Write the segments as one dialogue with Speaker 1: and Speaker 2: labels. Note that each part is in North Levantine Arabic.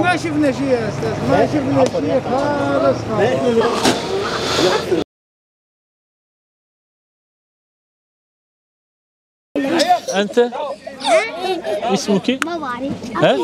Speaker 1: ما شفنا شيء يا استاذ، ما شفنا شيء خالص خالص.
Speaker 2: أنت اسمك؟
Speaker 3: ما بعرف.
Speaker 2: ها؟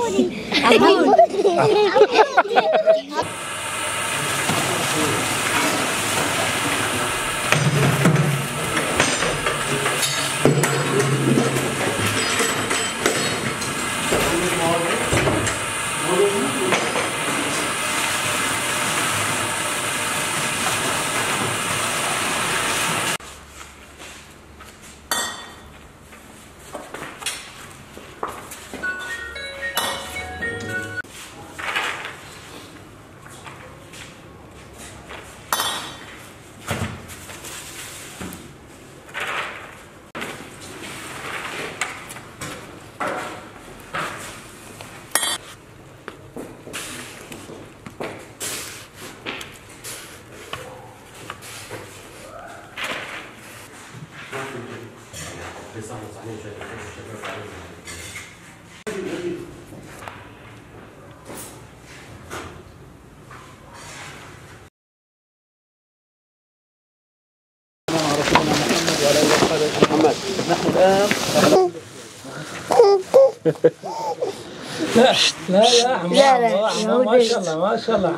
Speaker 4: نحن الآن
Speaker 5: لا لا يا عم، لا ما شاء الله ما شاء الله.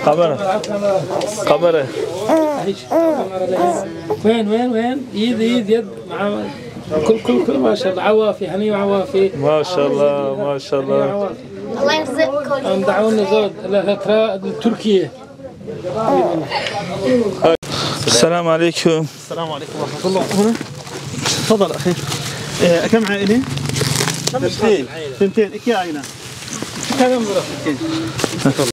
Speaker 2: قمرة قمرة
Speaker 5: وين وين وين؟ ايد ايد يد مع كل كل كل ما شاء الله. عوافي هني وعوافي
Speaker 2: ما شاء الله ما شاء الله.
Speaker 3: الله يرزقكم.
Speaker 5: دعونا زود لا تركيا.
Speaker 2: السلام عليكم.
Speaker 4: السلام عليكم ورحمة الله. هنا تفضل أخي. كم عائلة؟ اثنتين. اثنتين، كم عائلة؟
Speaker 5: كم؟